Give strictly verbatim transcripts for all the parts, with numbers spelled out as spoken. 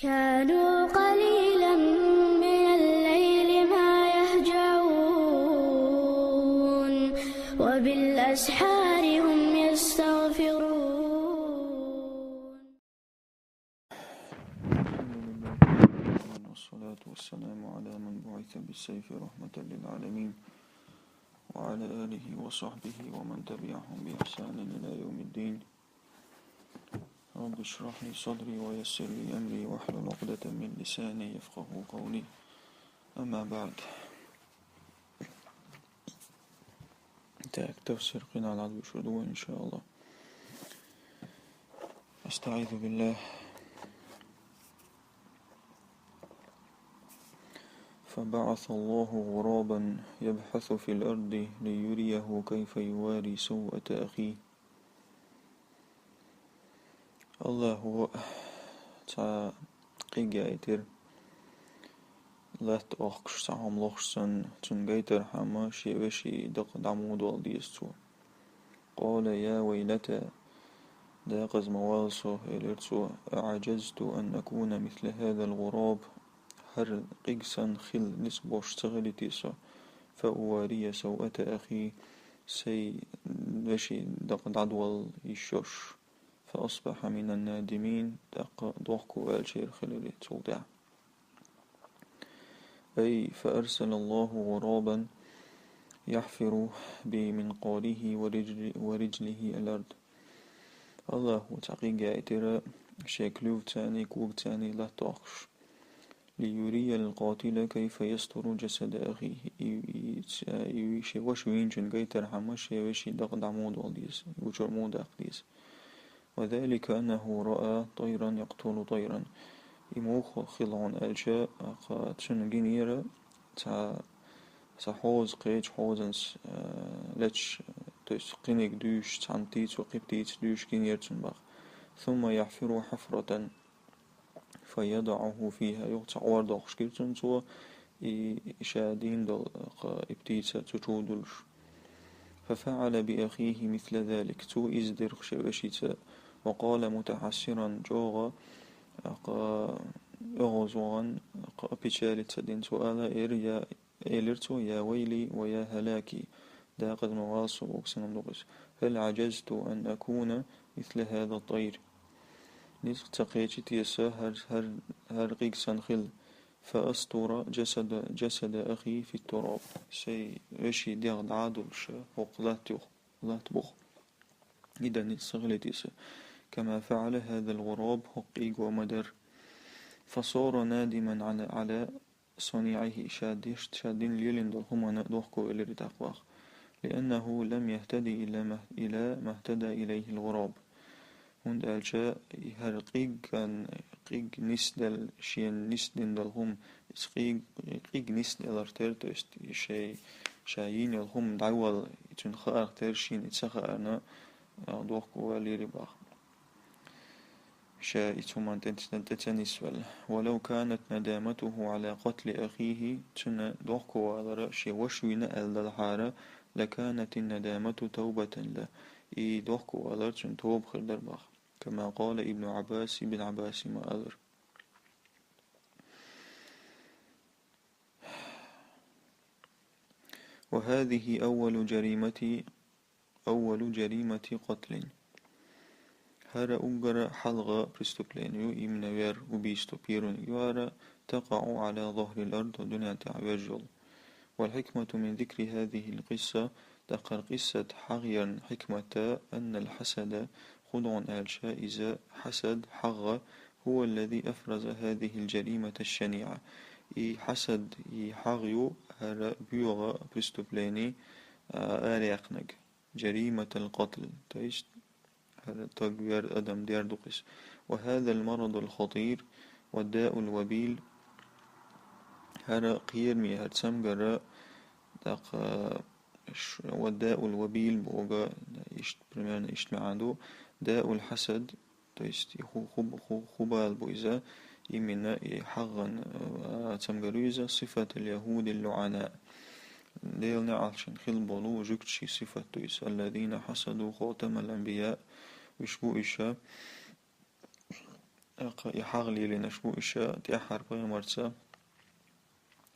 كانوا قليلا من الليل ما يهجعون، وبالأسحار هم يستغفرون. الحمد لله رب العالمين، والصلاة والسلام على من بعث بالسيف رحمة للعالمين، وعلى آله وصحبه ومن تبعهم بإحسان إلى يوم الدين. رب اشرح لي صدري ويسر لي أمري واحلل عقدة من لساني يفقهوا قولي. أما بعد. Так, тафсир къиналгӀа дувцур ду вай, иншааллахӀ. أستعيذ بالله. فبعث الله غرابا يبحث في الأرض ليريه كيف يواري سوءة أخيه. АллахӀа цхьа къиг яйтира, латта охкуш, цхьа хӀума лохуш санна, цунна гайтархьама шен вешин дакъа дӀа муха долла деза цо. قال يا ويلتى, декъаза ма вала со, элира цо, أعجزت أن أكون مثل هذا الغراب, хӀара къиг санна хила ницкъ болуш ца хилийтий со, فأواري سوءة أخي, сайн вешин дакъа дӀадолла йиш йолуш. فأصبح من النادمين, тӀаккха дохко ваьллачеран хилира цул тӀаьхьа. أي فأرسل الله غرابا يحفر بمنقاره ورجل-، ورجله الأرض. АллахӀа цхьа къиг яйтира шен клювцаний, когацаний латта охкуш. ليري القاتل كيف يستر جسد أخيه. И, и, ца-, и шен ваша вийначунна гайтархьама шен вешин дакъа дӀа муха долла деза, и гучура муха даккха деза. وذلك أنه رأى طيرا يقتل طيرا. И муха хилла хьуна аьлча, кха, цунна гинера цхьа, цхьа хьоза кхечу хьозанца, а, леташ, то есть кхиниг дуьйшуш, цхьана птицо кхин птица дуьйшуш гинера цунна боху. ثم يحفر حفرة فيضعه فيها. Юха цхьа Ӏор доккхуш гира цунна цо, и ша дийна долу, кха, и птица цу чу а дуьллуш. ففعل بأخيه مثل ذلك. Цо иза дира шен вешица. وقال متحسرا, чӀогӀа, кха, оьгӀаз вахана, кха, печалица дина цо ала, эр я, элира цо: يا ويلي ويا هلاكي, декъаза ма вала со, вуьгу санна ма ду-кх иза. هل عجزت أن أكون مثل هذا الطير. Ницкъ ца кхечи те сан хӀара, хӀара, хӀара къиг санна хила. فأستر جسد، جسد أخي في التراب. Сайн вешин дегӀ дӀа а долуш, хӀокху латта юха, латта буха. И дан ницкъ ца хилийтий сан. كما فعل هذا الغراب, хӀокху къиго ма дарра. فصار نادما على، على صنيعه, ша дешна, ша дина лелийна долу хӀуманна дохко велира тӀаккха ваха. لأنه لم يهتد إلى ما، إلى ما اهتدى إليه الغراب. ХӀунда аьлча и хӀара къиган, къиг нисделла, шена нисдина долу хӀума, иза къиг, къиг нисделларх тера, то есть шай, ша йийна йолу хӀума дӀайолла, и цунна хаарх тера, шена и ца хаарна, а, дохко валийра боху. Ша и цу хӀуманна тӀе, тӀе ца нисвелла. ولو كانت ندامته على قتل أخيه, цуьнан дохко валар шен ваша вийна аьлла делахьара, لكانت الندامة توبة له. И дохко валар цуьнан тоба хир дара боху. كما قال ابن عباس, Ибн Ӏаббаса ма-аллара. وهذه أول جريمة، أول جريمة قتل. ХӀара уггар хьалха преступление ю, именно вер, убийство, первый ю хӀара, تقع على ظهر الأرض, дуьнен тӀехь веш йолу. والحكمة من ذكر هذه القصة, тӀаккха хӀара къиссат хьахъярна хьикмат, أن الحسد, хӀун ду аьлча, иза хьасад, хьагӀ, هو الذي أفرز هذه الجريمة الشنيعة. И хьасад, и хьагӀ ю хӀара боьха преступление, а, араяьккхинарг. جريمة القتل, то есть хӀара стаг вер, адам дер ду-кх иза. وهذا المرض الخطير والداء الوبيل, хӀара кхераме, хӀара цамгар, тӀаккха ш-, والداء الوبيل боху, иштта, примерно иштта маьӀна ду. داء الحسد, то есть и ху-, ху-, ху-, ху бала бу иза, именно и хьагӀан, а, цамгар ю иза, صفة اليهود اللعناء. Делан неӀалт шайн хилла болу жуьгтийн сифат ду иза. الذين حسدوا خاتم الأنبياء. Уьш бу уьш, ТӀаккха и хьагӀ лелийнарш бу уьш тӀаьххьара пайхамарца,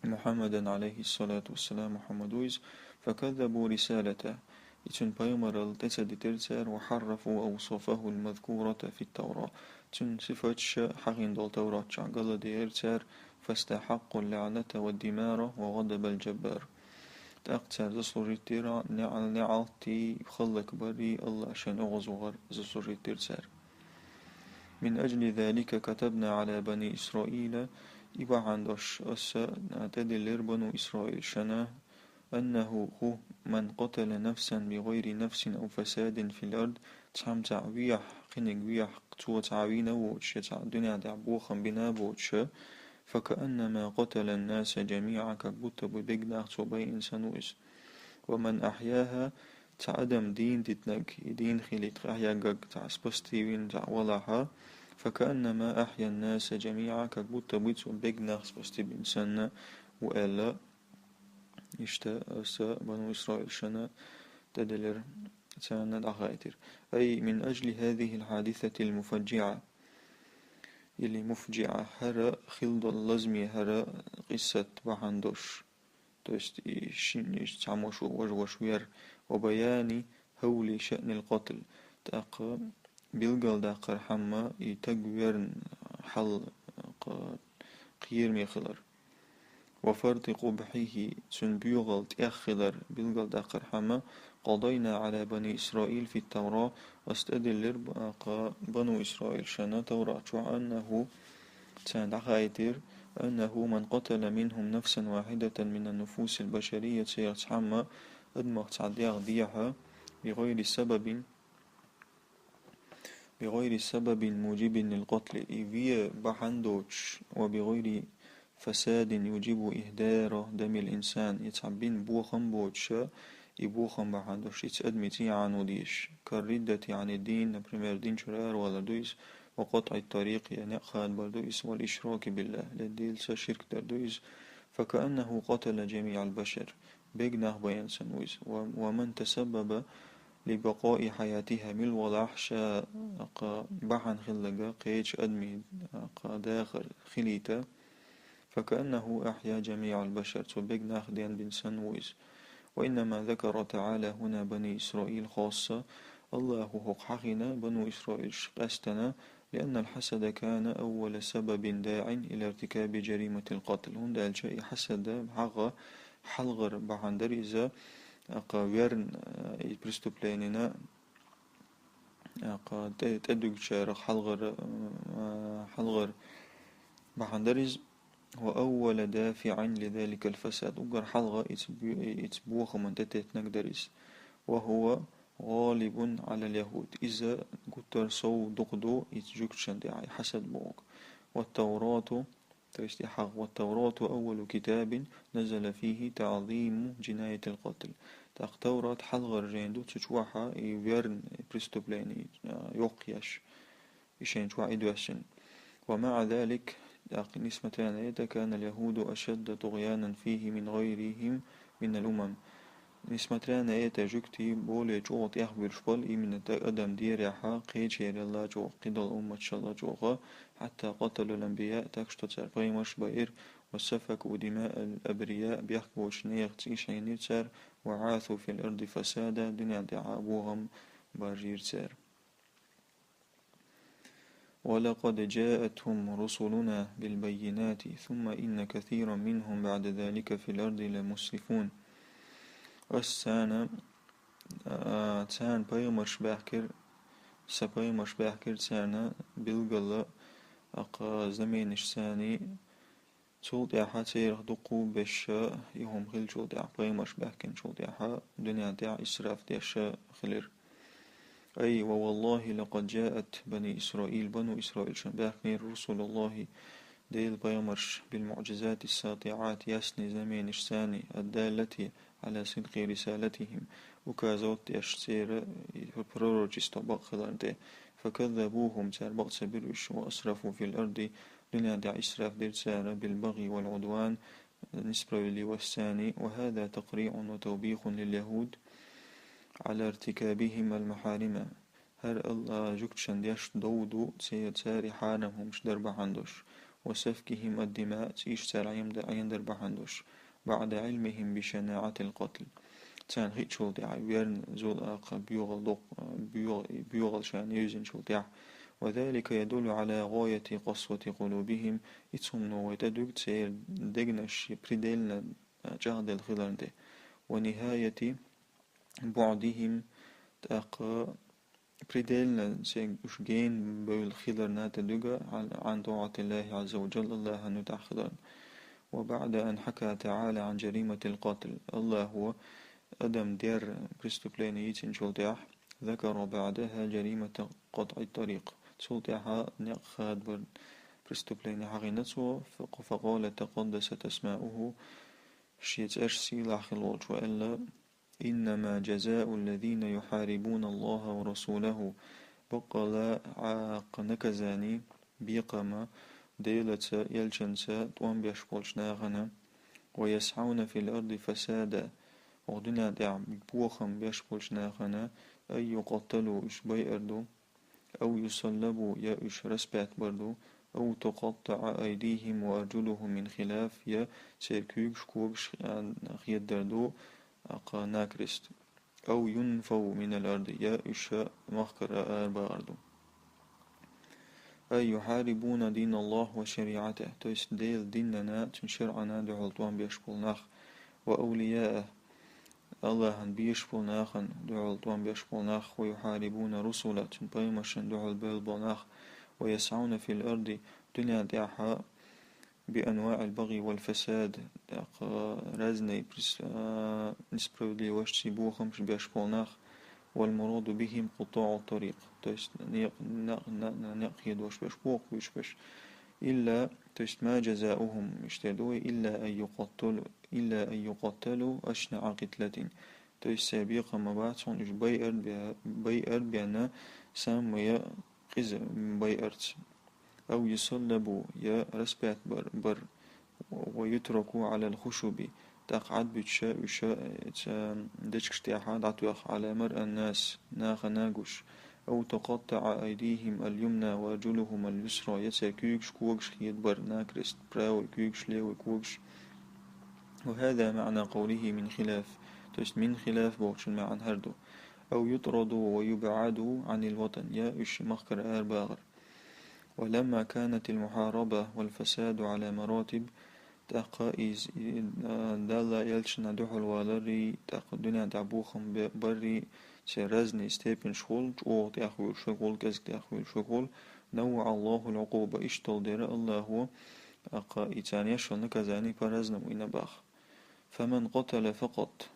محمدا عليه الصلاة والسلام, Мухьаммад ву иза, فكذبوا رسالته, и цуьнан пайхамаралла тӀе ца дитира цара, وحرفوا أوصافه المذكورة في التوراة, цуьнан сифаташ хьахийна долу Таврат чохь галдаьхира цара, فاستحقوا اللعنة والدمار وغضب الجبار. ТӀаккха цара заслужить дира неӀ-, неӀалтий, хӀаллакбаррий, АллахӀ шайна оьгӀазвахар заслужить дира цара. من أجل ذلك كتبنا على بني إسرائيل, и бахьана долуш аса тӀедиллира бану Исраилшна, أنه, хӀу, من قتل نفسا بغير نفس أو فساد في الأرض, цхьамма цхьаъ вехь, кхиниг вехь, цо цхьа вийна а воцуш, я цхьа дуьнен тӀехь бохам бина а боцуш, فكأنما قتل الناس جميعا, как будто бы бегнах цо байина санна ву иза. ومن أحياها, цхьа адам дийна дитинарг, и дийна хилийта къахьегнарг цхьа спасти вина цхьаъ валахь, فكأنما أحيا الناس جميعا, как будто бы цо бегнах спасти бина санна ву аьлла, иштта аса бану Исраилшна тӀедиллира царна дӀахаийтира. أي من أجل هذه الحادثة المفجعة или مفجعة, хӀара хилла долу лазаме, хӀара къиссат бахьана долуш. То есть и шин, и цхьаммо шу, важа ваша вер, وبيان هول شأن القتل. ТӀаккха билгалдаккхархьама и таг верна хьал кха-, кхераме хилар. وفرط قبحه, цуьнан боьхалла тӀех хилар билгалдаккхархьама, قضينا على بني إسرائيل في التوراة, аса тӀедиллира ба-, кха-, бану Исраилшна Таврат чохь, أنه, царна дӀахаийтира, أنه من قتل منهم نفسا واحدة من النفوس البشرية, царах цхьамма адамах цхьа дегӀ дехьа, بغير سبب, بغير سبب موجب للقتل, и вен бахьана доцуш, وبغير فساد يوجب إهدار دم الإنسان, и цхьа бина бохам боцуш, и бохам бахьана долуш, иза адамийн цӀий Ӏано дезаш, كالردة عن الدين, например, дин чуьра аравалар ду иза, وقطع الطريق, я некъ хадабар ду иза, والإشراك بالله, я Делаца ширк дар ду иза, فكأنه قتل جميع البشر, бегнах байина санна ву иза. و-, ومن تسبب لبقاء حياتها, мила валахь ша кха бахьана хилларг кхечу адамийн кха дахар хилийта, فكأنه أحيا جميع البشر, цо бегнах денбина санна ву иза. وإنما ذكر تعالى هنا بني إسرائيل خاصة, АллахӀа хӀокху хьахийна бану Исраилш къаьстина, لأن الحسد كان أول سبب داع إلى ارتكاب جريمة القتل, хӀунда аьлча и хьасад хьагӀ хьалхара бахьана дара иза, кха верна, и преступленина, кха тӀе-, тӀедуьгучарах хьалхара, хьалхара бахьана дара иза, وأول دافع لذلك الفساد, уггар хьалха иза бу-, иза бохаман тӀететтинарг дара иза, وهو غالب على اليهود, иза гуттар сов дукха ду иза жуьгташна тӀехь, и хьасад бохург. والتوراة, то есть и хьагӀ, والتوراة أول كتاب نزل فيه تعظيم جناية القتل. ТӀаккха Таврат хьалхара жайна ду, цу чохь и верна преступлени, а, йоккха еш, и шайна чохь и доьссина. ومع ذلك, тӀаккха, несмотря на это, كان اليهود أشد طغيانا فيه من غيرهم من الأمم. Несмотря на это, жуьгтий более чӀогӀа тӀехбуьлуш бара именно тӀе адам дерехьа, кхечералла чӀогӀа, кхидолу умматашалла чӀогӀа, حتى قتلوا الأنبياء, так что цара пайхамарш байира, وسفكوا دماء الأبرياء, бехк боцучу нехан цӀий шайнира цара, وعاثوا في الأرض فسادا, дуьнен тӀехь бохам баржийра цара. ولقد جاءتهم رسلنا بالبينات ثم إن كثيرا منهم بعد ذلك في الأرض لمسرفون. Ас царна, а, царна пайхамарш баьхкира, сан пайхамарш баьхкира царна билггала, а, кха знаменашца, цул тӀаьхьа церах дуккха а беша, и хӀума хиллачул тӀаьхьа, пайхамарш баьхкинчул тӀаьхьа, дуьнен тӀехь исраф деш хилира. أي ووالله لقد جاءت بني إسرائيل, бану Исраилшна баьхкинера, رسل الله, Делан пайхамарш, بالمعجزات الساطعات, ясни знаменашца, الدالة على صدق رسالتهم, указывать деш церан пророчество бакъ хиларна тӀе. فكذبوهم, цара бакъ ца бира уьш, وأسرفوا في الأرض, дуьнен тӀехь исраф дира цара, بالبغي والعدوان, несправедливостьца, وهذا تقريع وتوبيخ لليهود على ارتكابهم المحارم. ХӀара Аллахьа жугташна деш дов ду, церан царех хьарам хӀумаш дар бахьана долуш, وسفكهم الدماء, цӀийш цара Ӏемадар бахьана долуш, بعد علمهم بشناعة القتل, царна хиъчул тӀаьхьа, верна зул акха боьгӀал доккха, боьгӀ-, боьгӀал шайна евзинчул тӀаьхьа. وذلك يدل على غاية قسوة قلوبهم, и цунна вай тӀедуьгу церан дегнаш предельно чӀагӀделла хиларна тӀе. ونهاية بعدهم, тӀаккха предельно церан уьш гена бевлла хиларна тӀедуьгу عن طاعة الله عز وجل, Аллахьан муьтӀахь хиларна. وبعد أن حكى تعالى عن جريمة القتل, Аллахьа адам дер преступление йийцинчул тӀаьхьа, ذكر بعدها جريمة قطع الطريق, цул тӀаьхьа некъ хадабар преступление хьахийна цо, فق-, فقال تقدست أسماؤه, шен цӀераш сийлахь хилла волчо аьлла: إنما جزاء الذين يحاربون الله ورسوله, баккъалла Ӏаккха наказани, бекхам, Делаца, элчанца тӀом беш болчу нахана, ويسعون في الأرض فسادا, хӀокху дуьнен тӀехь бохам беш болчу нахана, أن يقتلوا, уьш байар ду, أو يصلبوا, я уьш распять бар ду, أو تقطع أيديهم وأرجلهم من خلاف, я церан куьйгаш, когаш, а, хедар ду, акха, накрест. أو ينفوا من الأرض, я уьш махкара арабахар ду. أي يحاربون دين الله وشريعته, то есть Делан динана, цуьнан шарӀана дуьхьал тӀом беш болу нах, وأولياءه, Аллахьан безаш болу нахана дуьхьал тӀом беш болу нах, ويحاربون رسله, цуьнан пайхамаршна дуьхьал бевлла болу нах, ويسعون في الأرض, дуьнен тӀехь, بأنواع البغي والفساد, тӀаккха разный прис-, а, несправедливостьций бохамаш беш болу нах, والمراد بهم قطاع الطريق, то есть некъ, на-, на-, на-, некъ хедош беш, бохам буьйцуш беш. إلا, то есть ما جزاؤهم, иштта ду вай, إلا أن يقتلوا, إلا أن يقتلوا أشنع قتلة. То есть церан бекхам ма бац хьуна уьш байар бе-, байар бен, самая къиза байарца. أو يصلبوا, я распять бар, бар, ويتركوا على الخشب, тӀаккха Ӏадбуьтуш уьш, э, ца-, дечигаш тӀехь дӀатоьхна, على مرأى الناس, нахана гуш, أو تقطع أيديهم اليمنى وأرجلهم اليسرى, я церан куьйгаш, когаш хедабар, накрест, правый куьйгаш, левый когаш. وهذا معنى قوله من خلاف, то есть من خلاف бохучун маьӀна хӀара ду. أو يطردوا ويبعدوا عن الوطن, я уьш махкара арабахар. ولما كانت المحاربة والفساد على مراتب, тӀаккха иза, и, а, Далла элчанна дуьхьал валарий, тӀаккха дуьнен тӀехь бохам бе-, баррий, церан разный степенаш хуьлу, чӀогӀа тӀехь хуьлуш хуьлу, кӀезиг тӀехь хуьлуш хуьлу, نوع الله العقوبة, иштта долу дера Аллахьо, тӀаккха и царна еш йолу наказание по-разному йина боху. فمن قتل فقط,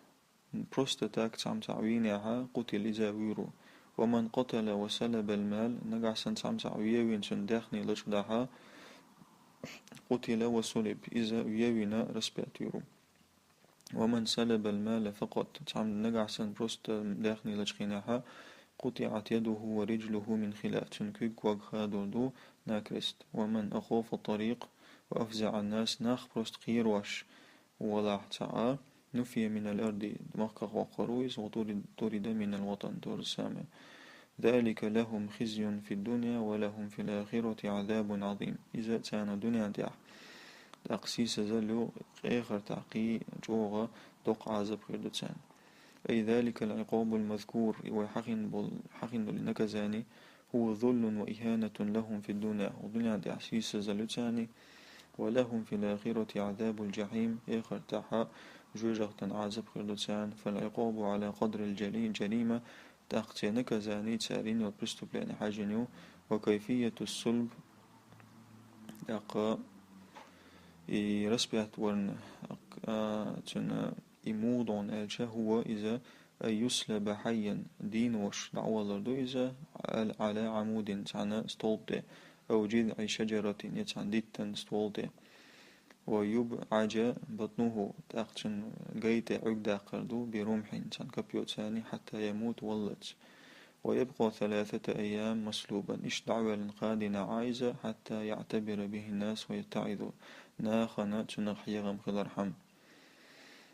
просто так цхьамма цхьаъ вийнехь, قتل, иза вуьйр ву. ومن قتل وسلب المال, нагахь санна цхьамма цхьаъ вен вина цуьнан даьхни лачкъадахь, قتل وصلب, иза вен вина распять вуьйр ву. ومن سلب المال فقط, цхьамма нагахь санна просто даьхни лачкъийнехь, قطعت يده ورجله من خلاف, цуьнан куьг, ког хадор ду накрест. ومن أخاف الطريق وأفزع الناس, нах просто кхерош валахь цхьаъ, نفي من الأرض, махках воккхур ву иза, وطرد, طرد من الوطن, то же самое. ذلك لهم خزي في الدنيا ولهم في الآخرة عذاب عظيم. Иза царна дуьнен тӀехь, тӀаккха сийсазалла ю, эхартахь кхин чӀогӀа доккха Ӏазап хир ду царна. أي ذلك العقاب المذكور, и вай хьахийна болу, хьахийна долу наказание, هو ذل وإهانة لهم في الدنيا, хӀокху дуьнен тӀехь сийсазалла ю царна, ولهم في الآخرة عذاب الجحيم, эхартахь жоьжахатин Ӏазап хир ду царна. فالعقاب على قدر الجري-, الجريمة, тӀаккха церан наказание церан йина йолу преступление хьаьжжина ю, وكيفية الصلب, тӀаккха и распять варна, а, цуьнан и муха ду аьлча, هو, иза, أن يصلب حيا, дийна волуш дӀавалар ду иза, على, على عمود, цхьана столб тӀе, أو جذع شجرة, я цхьана диттан ствол тӀе. ويبعج بطنه, тӀаккха цуьнан гай тӀе Ӏуьрг даккхар ду, برمح, цхьана копьёца, حتى يموت, валлалц. ويبقى ثلاثة أيام مصلوبا, иштта дӀавоьллина кхаа дийнахь Ӏа иза, حتى يعتبر به الناس ويتعظوا, нахана цунах хьехам хилархьама.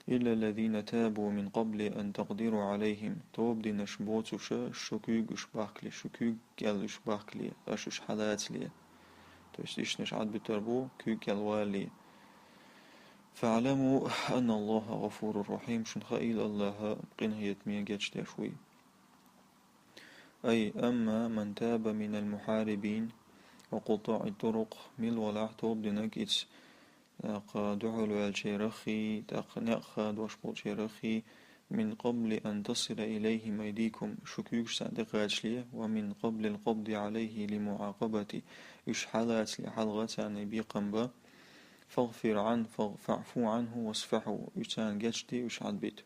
إلا الذين تابوا من قبل أن تقدروا عليهم. Тоба динарш боцуш, шо куьйга уьш бахкале, шо куьйга кӀел уьш бахкале, аша уьш хьалацале. То есть иштанаш Ӏадбитар бу, куьйга кӀел валале. فاعلموا أن الله غفور رحيم. Шуна хаийла, АллахӀ къинхетаме, гечдеш вуй. أي أما من تاب من المحاربين وقطاع الطرق, мила валахь тоба динарг, ица, тӀаккха духьалваьллачарахи, тӀаккха некъ хадош болчарахи, من قبل أن تصل إليهم أيديكم, шун куьйгаш царна тӀекхачале, ومن قبل القبض عليه لمعاقبته, уьш хьалацале хьалха царна бекхам бан, فاغفر عنه، فاغ-، فاعفو عنه واصفحوا, уьш царна гечде, уьш Ӏадбита.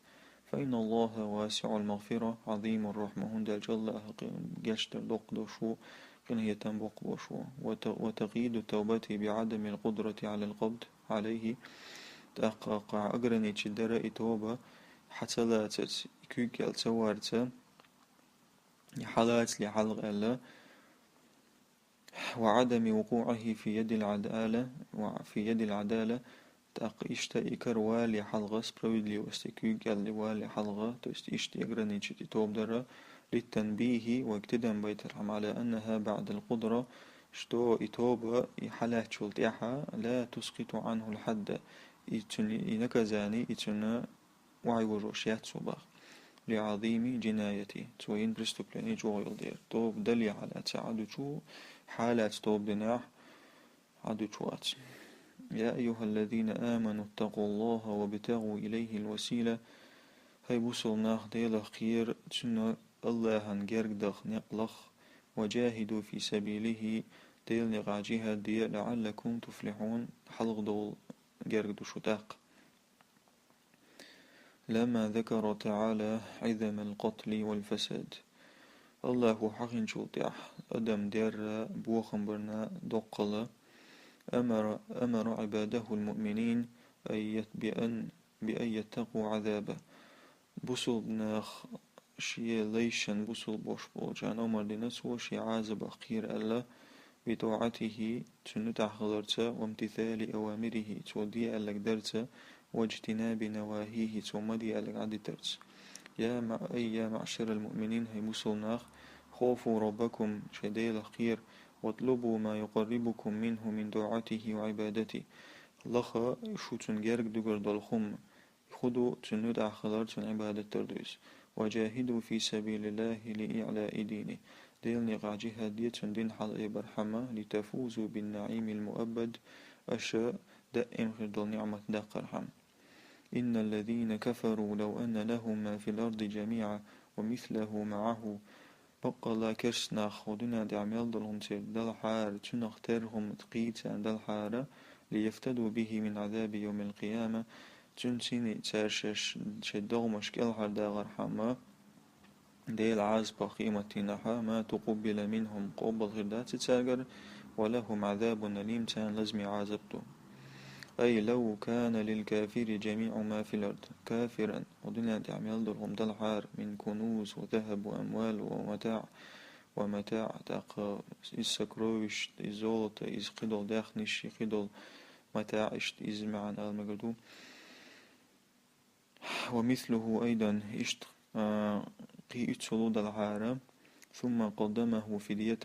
فإن الله واسع المغفرة عظيم الرحمة, хӀунда аьлча АллахӀ гечдар доккха долуш ву, къинхетам боккха болуш ву. وت-، وتقييد التوبة بعدم القدرة على القبض عليه, тӀаккха ограничить дара и тоба хьа ца лацарца, и куьйга кӀел ца варца, и хьалацале хьалха аьлла, وعدم وقوعه في يد العدالة، وفي يد العدالة, тӀаккха иштта и кара валале хьалха, справедливости куьйга кӀел валале хьалха, то есть иштта ограничить и тоба дара, للتنبيه, вайга тидам байтархьама, على أنها بعد القدرة, что и тоба, и хьалаьцначул тӀаьхьа, لا تسقط عنه الحد, и цуьнан и наказание, и цуьнан охьайожош яц цо баха. لعظيم جنايته, цо йина преступлени чӀогӀа йолу дела. Тоба дале хьалаьцна Ӏадуьтуш ву, хьалаьцна тоба динехь Ӏадуьтуш вац. يا أيها الذين آمنوا اتقوا الله وابتغوا إليه الوسيلة. ХӀай бусалба нах, Делах кхера, цуьнан, АллахӀан герга даха некъ лаха. وجاهدوا في سبيله, Делан некъахь жихӀад де, لعلكم تفلحون, хьалхадовла герга ду шу тӀаккха. لما ذكر تعالى عظم القتل والفساد. АллахӀа хьахийначул тӀаьхьа адам дерриг бохам барна доккхал, أمر، أمر عباده المؤمنين أن يت-، بأن، بأن يتقوا عذابه. Бусалба нах шен лайшна бусалба болуш болчарна омра дина цо шен Ӏазапах кхера аьлла, بطاعته, цуьнан тӀехь хиларца, وامتثال أوامره, цо де аьлларг дарца, واجتناب نواهيه, цо ма де аьлларг Ӏадитарца. يا مع-، أي يا معشر المؤمنين, хӀай бусалба нах, خوفوا ربكم, шайн Делах кхера, واطلبوا ما يقربكم منه من طاعته وعبادته. Лаха шу цунна герга дуьгур долу хӀума. Ху ду цуьнан тӀехь хилар, цуьнан Ӏибадат дар ду иза. وجاهدوا في سبيل الله لإعلاء دينه. Делан некъахь жихӀад де цуьнан дин хьалаайбархьама, لتفوزوا بالنعيم المؤبد, аша даим хир долу ниӀмат даккхархьама. إن الذين كفروا لو أن لهم ما في الأرض جميعا ومثله معه. Баккъалла керста нах, хӀокху дуьнен тӀехь мел долу хӀума церан далахьара, цуьнах тера хӀума кхин царна далахьара, ليفتدوا به من عذاب يوم القيامة, цуьнан синий цара шаьш шайн догӀмаш кӀелхьардахархьама, Делан Ӏазапах къематдийнахьа, ما تقبل منهم, къобал хир дац и цаьргара, ولهم عذاب أليم, царна лазаме Ӏазап ду. أي لو كان للكافر جميع ما في الأرض, кафиран, хӀокху дуьнен тӀехь мел долу хӀума далахьара, من كنوز وذهب وأموال ومتاع, ومتاع, тӀаккха иза сокровища, иза золото, иза кхидолу даьхнаш, кхидолу матаӀ, иштта иза маьӀна ала мегар ду. ومثله أيضا, иштта, а, кхин уьццул далахьара, ثم قدمه فدية,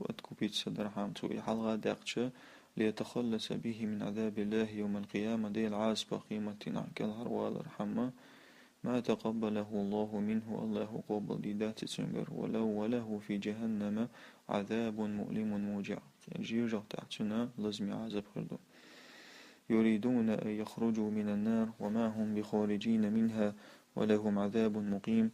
откупиться дархьама цо и хьалха даьккхича, ليتخلص به من عذاب الله يوم القيامة, Делан Ӏазапах къематдийнахь кӀелхьарвалархьама, ما تقبله الله منه, АллахӀа къобал дийр дац и цуьнгара, ولو، وله في جهنم عذاب مؤلم موجع, жожагӀатехь цуьнан лазаме Ӏазап хир ду. يريدون أن يخرجوا من النار وما هم بخارجين منها ولهم عذاب مقيم.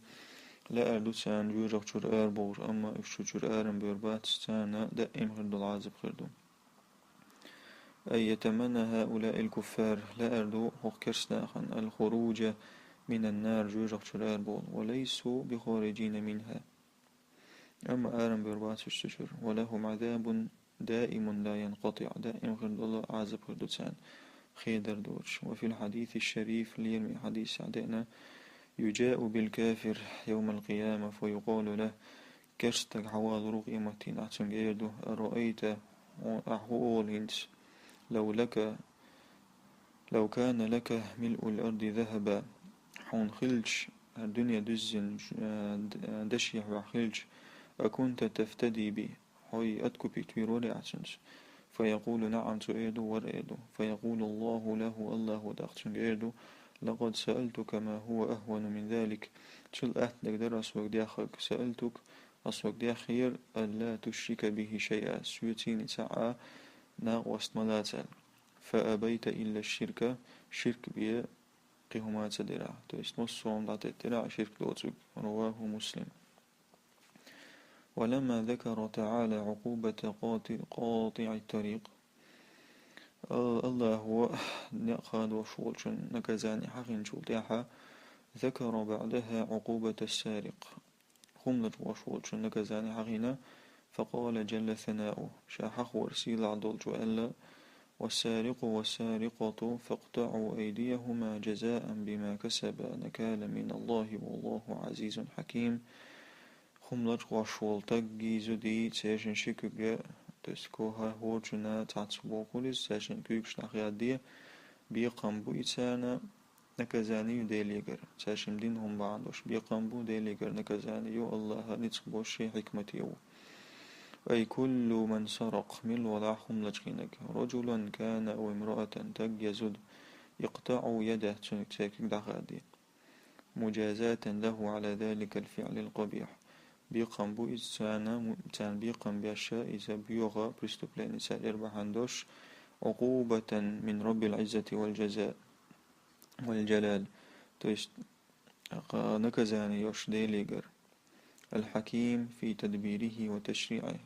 Лаьар ду царна жожагӀатера арабовлар, амма уьш цу чуьра ара ма бер бац, царна даим хир долу Ӏазап хир ду. أي يتمنى هؤلاء الكفار, лаьар ду хӀокху керста нахана, الخروج من النار, жожагӀатера арабовла, وليسوا بخارجين منها. Амма ара ма бер бац уьш цу чуьра. ولهم عذاب دائم لا ينقطع, даим хир долу Ӏазап хир ду царна, хедар доцуш. وفي الحديث الشريف, лераме хьадисехь деана, يجاء بالكافر يوم القيامة فيقال له, керста стаг хьавалор ву къематдийнахь, цуьнга эр ду: أرأيت, ахь хӀун олу хӀинца, لو لك لو كان لك ملء الأرض ذهبا, хьуна хилча, дуьне дуьззина, э, д-, э, деши хьох хилча, أكنت تفتدي به, хьо и откупить вийр варий ахь цуьнца? فيقول: نعم, цо эр ду, вар эр ду. فيقول الله له, АллахӀа тӀаккха цуьнга эр ду: لقد سألتك ما هو أهون من ذلك, цул атта дерг дара ас хьоьга даьхнарг, سألتك, ас хьоьга даьхнера, ألا تشرك به شيئا, соьца цхьа а накъост ма лаца аьлла. فأبيت إلا الشرك, ширк бен кхин хӀума ца дира ахь. То есть массо а хӀума дӀатеттира ахь ширк доцург. رواه مسلم. ولما ذكر تعالى عقوبة قاطع، قاطع الطريق, А-, АллахӀа некъ хадош волчун наказание хьахинчул тӀаьхьа, ذكر بعدها عقوبة السارق, хӀума лачкъош волчун наказание хьахийна, فقال جل ثناؤه, ша хьахор сийлахь долчо аьлла: والسارق والسارقة فاقطعوا أيديهما جزاء بما كسبا نكالا من الله والله عزيز حكيم. ХӀума лачкъош волу стаги зуди, цаьршиннан ши куьг, то есть кхин хӀоранна цхьацца бохура иза, цаьршиннан куьйгаш дӀахаде, бекхам бу и царна, наказание ю Делегара, цаьршимма дина хӀума бахьана долуш бекхам бу, Делегара наказание ю, АллахӀ ницкъ болуш, хьикмате ву. أي كل من سرق, мила валахь хӀума лачкъийнарг, رجلا كان أو امرأة, стаг я зуда, اقطعوا يده, цуьнан церан куьг дӀахаде. مجازاة له على ذلك الفعل القبيح. Бекхам бу иза царна, му-, царна бекхам беш, иза боьха преступление цара эр бахьана долуш, عقوبة من رب العزة والجزاء والجلال. То есть, а, наказание йолуш Делегара. الحكيم في تدبيره وتشريعه.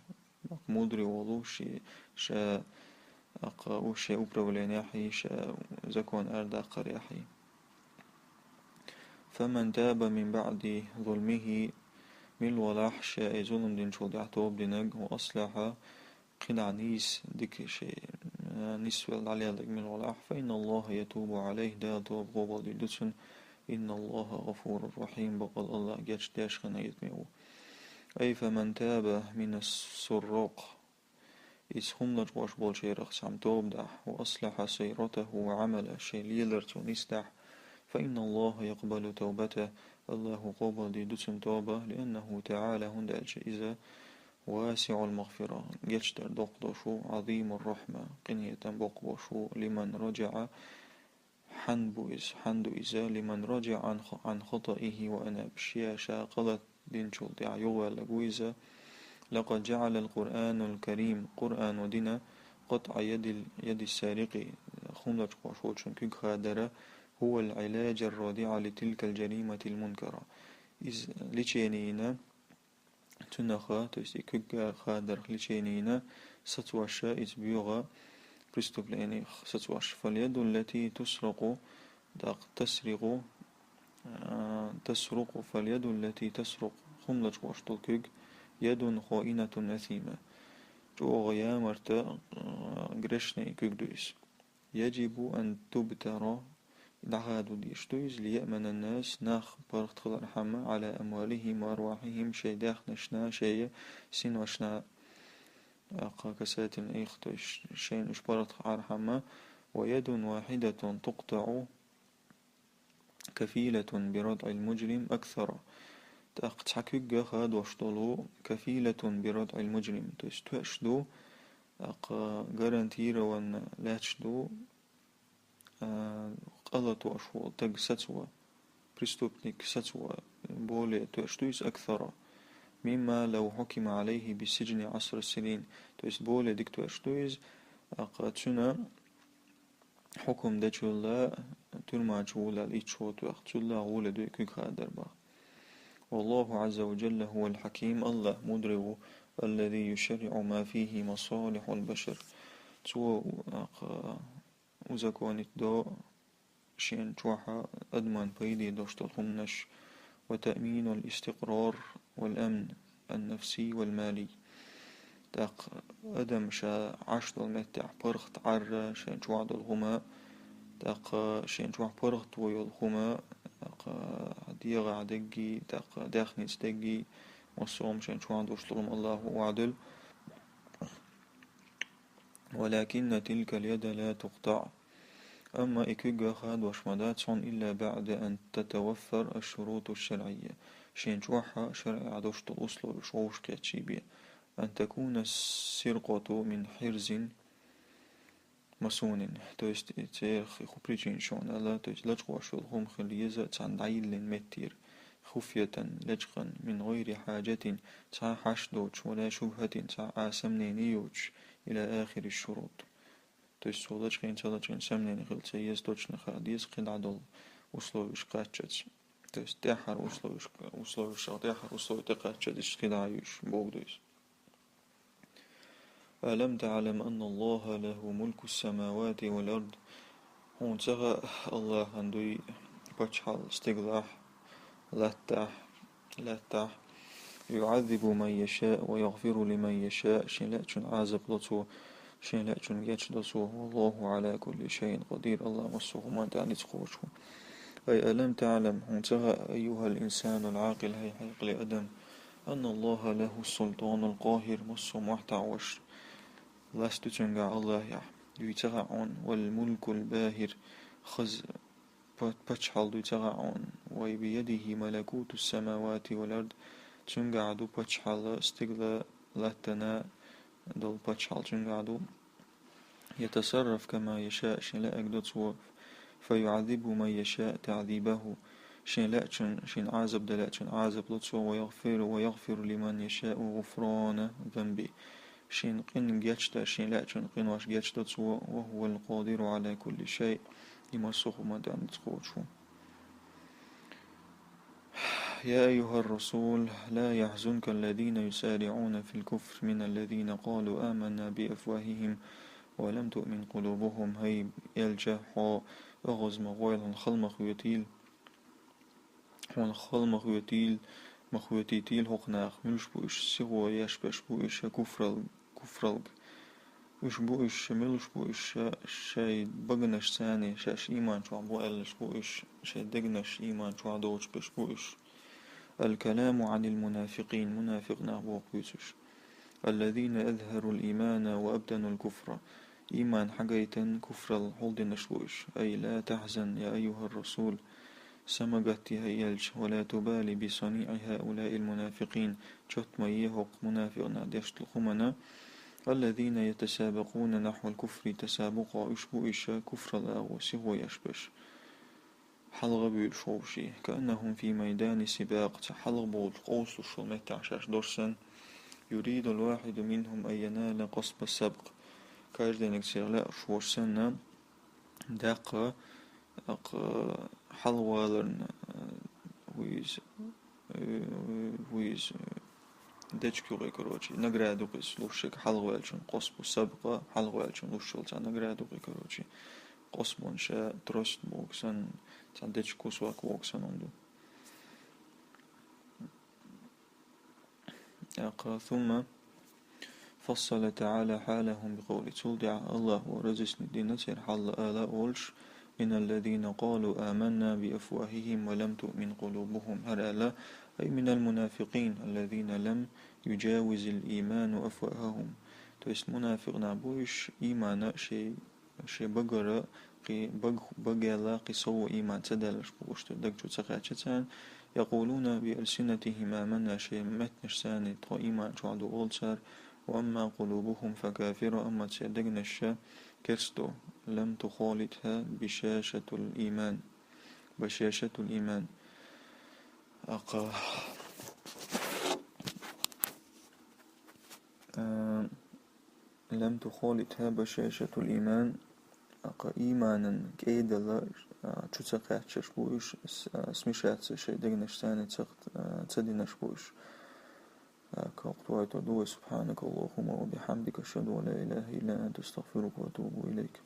Мудрый волу ши-, ша, а, кха-, у-, шен управленехьи, ша закон арадаккхарехьи. فمن تاب من بعد ظلمه, мила валахь ша и зулам динчул тӀаьхьа тоба динарг, وأصلح, кхин дӀа нийса дика шен, а, нисвелла дӀалелларг мила валахь, فإن الله يتوب عليه, Дала тоба къобалдийр ду цуьнан, إن الله غفور رحيم, бакъ долу АллахӀ гечдеш, къинхетаме ву. أي فمن تاب من السراق, иза хӀума лачкъош болчарах цхьамма тоба дахь, وأصلح سيرته وعمله, шен лелар цо нисдахь, فإن الله يقبل توبته, АллахӀа къобалдийр ду цуьнан тоба, لأنه تعالى, хӀунда аьлча иза واسع المغفرة, гечдар доккха долуш ву, عظيم الرحمة, къинхетам боккха болуш ву, لمن رجع, хьанна бу иза, хьанна ду иза, لمن رجع عن خ-, عن خطئه وأناب, шен ша гӀалат динчул тӀаьхьа юхаваьлларг ву иза. لقد جعل القرآن الكريم, Къуръано дина, قطع يد ال-, يد السارق, хӀума лачкъош волчун куьг хадар, هو العلاج الرادع لتلك الجريمة المنكرة. Иза лечение йина, цунах, то есть и куьг хадарх лечение йина, сацош иза боьха преступленех сацош. فاليد التي تسرق, дакъа تسرق, а, تسرق, فاليد التي تسرق, хӀума лачкъош долу куьг, يد خائنة أثيمة, чӀогӀа ямарта, а, грешный куьг ду иза. يجب أن تبتر, дӀахадо дезаш ду иза, ليأمن الناس, нах паргӀат хилархьама, على أموالهم وأرواحهم, шайн даьхнашна, шайн синошна, а, касательно их, то есть шайна уьш паргӀат хилархьама, ويد واحدة تقطع كفيلة بردع المجرم أكثر. ТӀаккха цхьа куьг хадош долу, كفيلة بردع المجرم, то есть тоьаш ду, тӀаккха гарантированно лаьтташ ду, а, къа латош волу стаг сацо, преступник сацо, более тоьаш ду иза, أكثر مما لو حكم عليه بالسجن عشر سنين. То есть более дика тоьаш ду иза, тӀаккха цуьнан хьукум дечул а тюрьма чу вуьллал итт шо тоьхна, цул а гӀоле ду и куьг хадар боху. والله عز وجل هو الحكيم, АллахӀ мудрый ву, الذي يشرع ما فيه مصالح البشر. Цо, а, кха, узаконить до шен чохь адаман пайде долуш долу хӀуманаш, وتأمين الاستقرار والأمن النفسي والمالي. ТӀаккха адам ша Ӏаш долу меттехь паргӀат Ӏарра шен чохь долу хӀума, тӀаккха шен чохь паргӀато йолу хӀума, тӀаккха дегӀахь дегги, тӀаккха даьхница дегги, массо а хӀума шен чохь долуш долу хӀума АллахӀа ваӀда делла. ولكن تلك اليد لا تقطع. Амма и куьйга хадош ма дац хьуна إلا بعد أن تتوفر الشروط الشرعية. Шен чохь а шарӀехь долуш долу условиш вовшахкхетчий бен. أن تكون السرقة من حرز مصون. То есть, церах и хӀун причина шуна аьлла, то есть лачкъош йолу хӀума хила еза цхьана дӀайиллина меттера. خفية, лечкъина, من غير حاجة, цхьа а хьашт доцуш, ولا شبهة, цхьа а сомнени йоцуш, إلى آخر الشروط. То есть цо лачкъийна, ца лачкъийна сомнени хила ца еза, точно хаа деза кхидӀа долу условиш кхаччалц. То есть тӀаьххьара условиш, условиш, тӀаьххьара условий тӀекхаччалц иштта кхидӀа а ю уьш, боху иза. ألم تعلم أن الله له ملك السماوات والأرض؟ ХӀунда ца хаьа, Аллахьан дуй пачхьалла стигалахь, латтахь, латтахь. يعذب من يشاء ويغفر لمن يشاء, шен лаьчун Ӏазап ло цо, шен лаьчун гечдо цо. والله على كل شيء قدير, Аллах массо а хӀуманна тӀехь ницкъ кхочуш ву. أي ألم تعلم, хӀунда ца хаьа, أيها الإنسان العاقل, хӀай хьекъале адам, أن الله له السلطان القاهر, массо а мохь таӀош ласт ду цуьнгахь, Аллахьехь, дуй ца хаьа хьуна, والملك الباهر, хаза па-, пачхьалла дуй ца хаьа хьуна, وبيده ملكوت السماوات والأرض, цуьнгахь ду пачхьалла, стигала, латтана долу пачхьалла цуьнгахь ду. يتصرف كما يشاء, шен лаьарг до цо, فيعذب من يشاء تعذيبه, шен лаьчун, шен Ӏазап дан лаьчун Ӏазап ло цо, ويغفر, ويغفر لمن يشاء غفران ذنب, шен къин гечдо, шен лаьчун къинош гечдо цо, وهو القادر على كل شيء, и массо а хӀуманна тӀехь ницкъ кхочуш ву. يا أيها الرسول لا يحزنك الذين يسارعون في الكفر من الذين قالوا آمنا بأفواههم ولم تؤمن قلوبهم. ХӀай элча, хьо оьгӀаз ма гӀойла, хьуна хала ма хоьтийла, хьуна хала ма хоьтийла, ма хоьтийтийла хӀокху наха, муьлш бу уьш, сихо еш берш бу уьш, куфрал-, куфралг. Уьш бу уьш, муьлш бу уьш, шайн баганаш царний, шаьш ийман чохь бу аьллаш бу уьш, шайн дегнаш ийман чохь доцуш берш бу уьш. الكلام عن المنافقين, мунафикъ нах боху буьйцуш. الذين أظهروا الإيمان وأبطنوا الكفر. Ийман хьагайтина, куфрал хьулдинаш бу уьш. أي لا تحزن يا أيها الرسول. Са ма гатде, хӀай элча, ولا تبال بصنيع هؤلاء المنافقين, чот ма е хӀокху мунафикъ наха деш долу хӀуманна, الذين يتسابقون نحو الكفر تسابقا, уьш бу уьш куфрал агӀо сихо еш берш, хьалха буьйлуш вовший, كأنهم في ميدان سباق, цхьа хьалха болчу къовсалуш йолу меттехь шаьш долуш санна, يريد الواحد منهم أن ينال قصب السبق, каждайниг церан лаьа уьш волуш санна, даккха, аккха, хьалхаваларна, э, вуьйза, э, вуьйза, э, дечка юкъе, короче, награда юкъе луш шега хьалхаваьллачун, къасбу сабкъа, хьалхаваьллачун луш йолу цхьа награда юкъе, короче. Къасбун ша трость боху санна, цхьа дечка кусок боху санна хӀума ду. ТӀаккха, ثم فصل تعالى حالهم بقوله, цул тӀаьхьа Аллахо разъяснить дина церан хьал ала олуш: من الذين قالوا آمنا بأفواههم ولم تؤمن قلوبهم, хӀара аьлла, أي من المنافقين الذين لم يجاوز الإيمان أفواههم. То есть мунафикъ нах бу уьш, иймана шайн шайн багара кхин баг, багелла кхин сов ийман ца даьллаш бу уьш, даг чу ца кхаьчча царна. يقولون بألسنتهم آمنا, шайн меттанаш санна тхо ийман чохь ду олу цара, وأما قلوبهم فكافرة, амма церан дегнаш ша керста ду, لم تخالطها بشاشة الإيمان, بشاشة الإيمان. Аккха, а, لم تخالطها بشاشة الإيمان, аккха, ийманан кӀедала, а, чу ца кхаьччаш бу уьш, с-, а, смешаться шайн дегнаш санна ца, а, ца динаш бу уьш. Аккха, вахтойто ду вай. سبحانك اللهم وبحمدك, أشهد أن لا إله إلا أنت, أستغفرك وأتوب إليك.